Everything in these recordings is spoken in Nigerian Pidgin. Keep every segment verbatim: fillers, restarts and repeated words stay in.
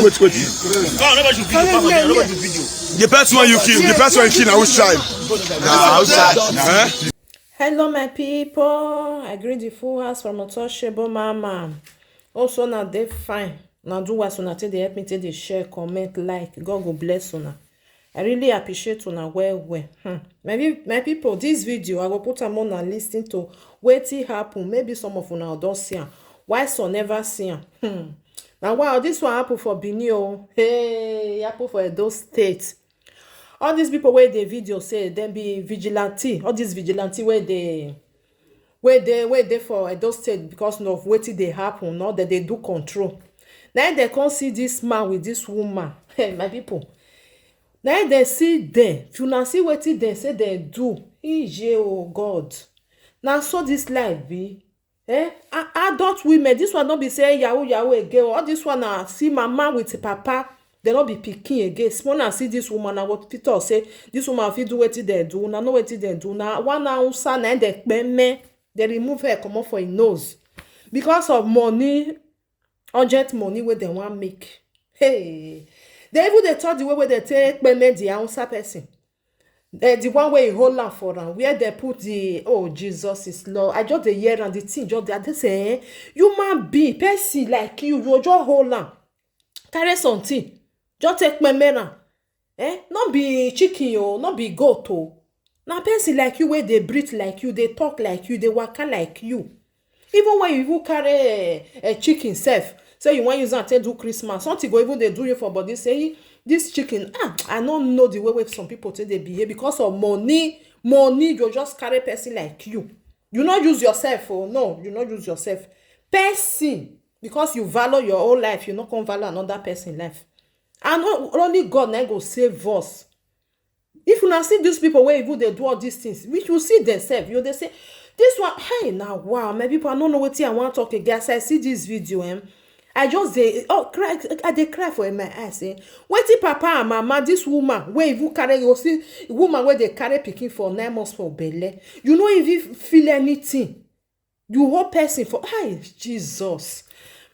Wait, wait. The person wey you kill, the person wey you kill, na which tribe? Na Hausa. Eh? Hello, my people. I greet the full house from Untouchable Mama. Also, now they fine. Now do what una take dey help me take dey share, comment, like. God go bless una. I really appreciate una well well. Hmm. My, peop- my people, this video I go put am on and listen to wetin happen. Maybe some of una don see am. Why some never see am? Hmm. Now wow, this one happen for Benin o. Hey, e happen for Edo State. All these people wey dey video say dem be vigilante. All these vigilante wey dey wey dey wey dey for Edo State because of wetin dey happen, no, dem dey do control. Na im dem come see this man with this woman. Hey, my people. Na im dem see dem. If una see wetin dem say dem do, ije o God. Na so this life be. Eh? A- Adult women, this one no be say yahoo yahoo again. All this one na see mama with papa. Dem no be pikin again. Small na see this woman, I go fit talk say this woman fit do wetin dem do. Una know wetin dem do. Na one Hausa na im dem kpeme. Dem remove hair comot for im nose because of money, urgent money wey dem wan make. Hey, dem even dey talk the way wey dem take kpeme the Hausa person. Eh, the one wey e hold am for am, where dem put the, oh, Jesus is Lord. I just dey hear am, the thing just dey, I dey say, eh, human being, person like you, you go just hold am, carry something, just take kpeme am. Eh, no be chicken o, no be goat o. Na person like you wey dey breathe like you, dey talk like you, dey waka like you. Even when you even carry a, a chicken sef, say you wan use am take do Christmas, something go even dey do you for body. Say this chicken, ah, I no know the way wey some people take dey behave because of money. Money go just carry person like you. You no use yourself o, no, you no use yourself. Person, because you value your own life, you no come value another person life. And o- only God na go save us. If una see these people wey even dey do all these things, which you see themselves, you dey say, this one, hey, na wow, my people, I no know wetin I wan talk again. As I see this video, em, I just dey, oh, cry, I dey cry for my eyes. Eh? Wetin papa and mama, this woman wey even carry, you see, woman wey dey carry pikin for nine months for belle, you no even feel anything. You hold person for, hi, Jesus.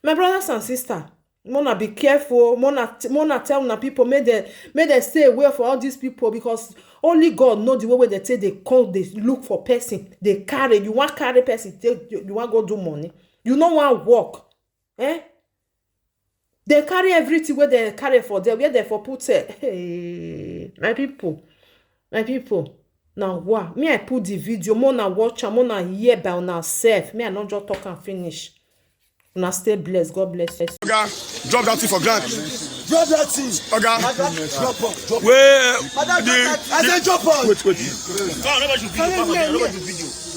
My brothers and sisters, mona be careful. Mona, mona tell una people, make dem make dem stay away for all these people, because only God know the way wey dem take dey come dey look for person, dey carry. You wan carry person, take, you, you wan go do money. You no wan work. Eh? Dem carry everything wey dem carry for there, where dem for put, eh, hey, my people, my people. Na wa me I put the video, mona watch am, mona hear by una sef. Me I no just talk am finish. Una stay blessed. God bless you. Oga, drop that thing for ground. Drop that thing. Oga, drop am, drop am. Where the, I say drop am. Wait, wait.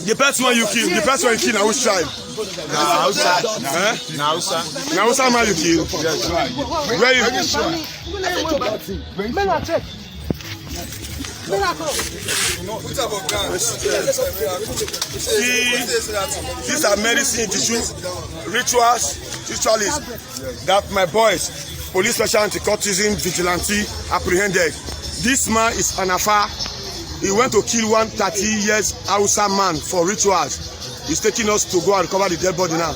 The person wey you kill, the person wey you kill, na which tribe? Na Hausa. Eh? Na Hausa. Na Hausa man you kill? Yes. Where you? See, these are medicine, juju, rituals, ritualists. That my boys, police special anti-cultism vigilante, apprehended. This man is an afar. He went to kill one thirty years Hausa man for rituals. He's taking us to go and recover the dead body now.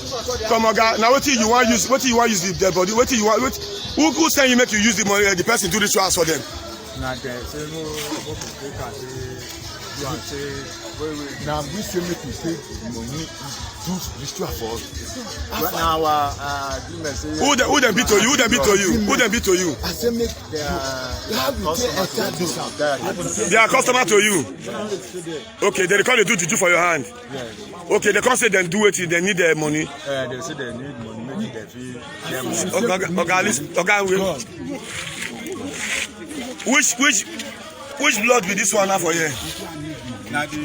Come on, guy. Now, what do you want use? What do you want use the dead body? What do you want? What, who, who send you make you use the money? The person do rituals for them. Na dem say mo mo go take am say you and say wait wait. Na we say make we take money do ritual for us. But na our uh, agreement say. Who dem who dem be to you? Who dem be to you? Who dem be to you? I say make they are how you take enter this house. They are customer to you. Okay, they come dey do juju for your hand. Yes. Okay, they come say dem do wetin, dem need their money. Uh, they say they need money, make dem fit get money. Oga, oga, oga, listen, oga, wait. Which which which blood be this one now for here? Na the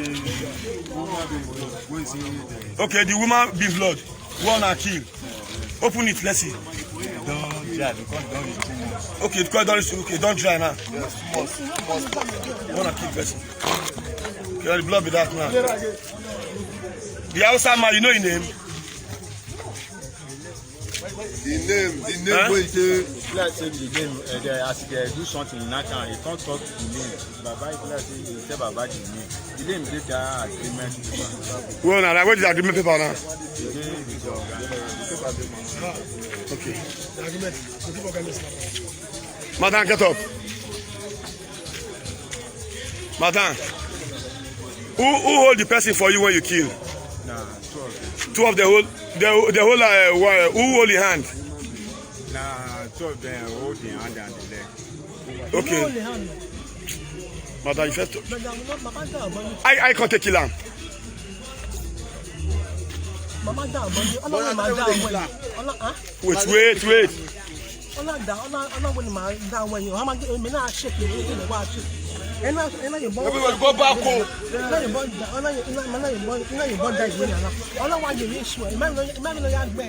woman be blood. Wey say the. Okay, the woman be blood. One na kill. Open it, let's see. Don dry because don reach two months. Okay, because don reach, okay, don dry now. Yes, two months, two months. One na kill person. Okay, the blood be that now. The Hausa man, you know his name? The name, the name wey dey. Like say the name, uh, the, as they do something in that town, you can't talk the name. Baba, if like say you tell Baba the name, the name dey that agreement. Well, now, what is the agreement paper now? The name is, uh, the paper dey. Okay. Madam, get up. Madam, who, who hold the person for you when you kill? Nah, two of them. Two of the whole, the, the whole, uh, wa- who hold the hand? Nah, two of them hold the hand and the leg. Okay. Madam, you first. Madam, no, Mama Dam, Mama. I, I can't take kill am. Mama Dam, Mama. Ọlọ́run máa dá àwọn ẹ̀. Ọlọ́-, ah? Wait, wait, wait. Ọlọ́dà, ọlọ́-, ọlọ́wọ́ ni màá dá wẹ̀yìn. Ọmọ gé-, èmi náà ṣe kìí, èmi náà wá ṣe. Ẹ náà, ẹ náà yìnbọn. Everybody go back home. Ẹ náà yìnbọn da, ẹ náà yìnbọn, ẹ náà yìnbọn, ẹ náà yìnbọn da ìwé yàrá. Ọlọ́wọ́ ayé mi sùn, ẹ má lọ, ẹ má lọ yá gbẹ.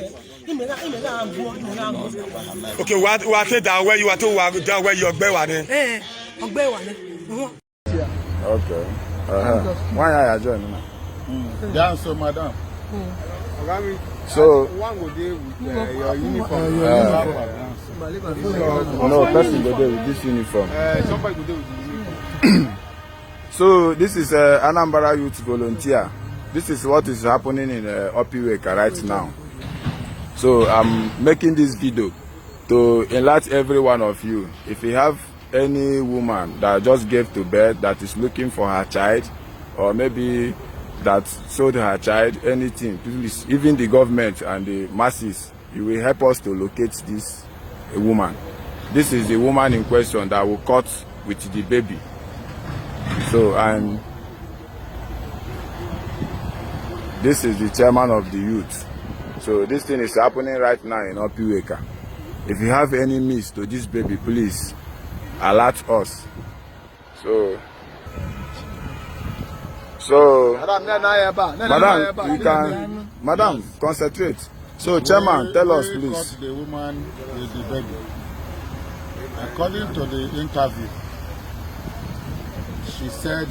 Ìmì náà, ìmì náà gbọ́, ìmì náà gbọ́. Okay, wa, wa te da where you are to wa da where you are gbẹ wa ni. Ẹ, ọgbẹ́ wà ni. Wọ́n Okay. Uh-huh. Why are you joining now? Dance, so madam. So one go dey with, uh, your uniform. Uh, no, person go dey with this uniform. Uh, somebody go dey with the uniform. So this is, uh, Anambra Youth Volunteer. This is what is happening in, uh, Opiweka right now. So I'm making this video to enlighten every one of you. If you have any woman that just gave to birth that is looking for her child, or maybe that sold her child, anything, please, even the government and the masses, you will help us to locate this, uh, woman. This is the woman in question that we caught with the baby. So, and this is the chairman of the youth. So this thing is happening right now in Opiweka. If you have any miss to this baby, please alert us. So, so, madam, you can, madam, concentrate. So, chairman, tell us, please. Caught the woman with the baby. According to the interview, she said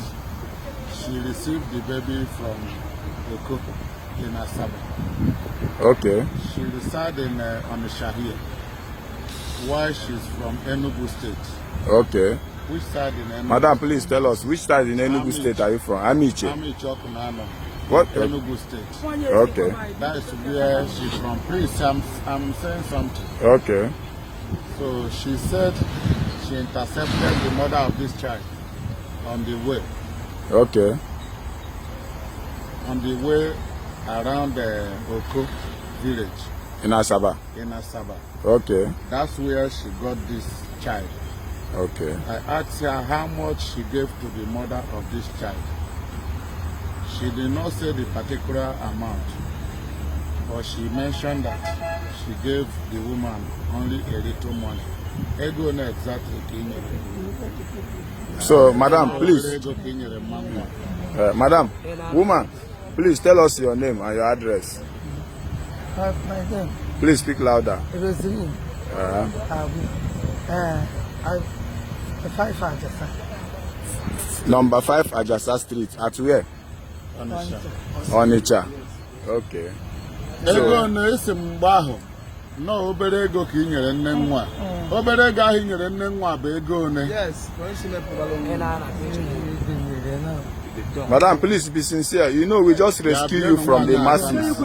she received the baby from Oko in Asaba. Okay. She resides in, uh, Onitsha here, while she's from Enugu State. Okay. Which side in Enugu? Madam, please tell us, which side in Enugu State are you from? Amiche. Amiche Okunano. What? Enugu State. Okay. That is where she's from. Please, I'm, I'm saying something. Okay. So she said she intercepted the mother of this child on the way. Okay. On the way around the Oko village. In Asaba? In Asaba. Okay. That's where she got this child. Okay. I asked her how much she gave to the mother of this child. She did not say the particular amount, but she mentioned that she gave the woman only a little money. Ego one exactly ka i nyere. So, madam, please. Ego ka i nyere mma nwa. Uh, madam, woman, please tell us your name and your address. Uh, my name. Please speak louder. Roseline. Uh-huh. Um, uh, I, the five Ajasa. Number five Ajasa Street. At where? Onitsha. Onitsha. Okay. Ego one esi m mgbe ahụ. Nọ obere ego ka i nyere nne nwa. Obere ego ahụ i nyere nne nwa bụ ego one? Yes, for isi mepụtara onwe. Madam, please be sincere. You know, we just rescue you from the masses.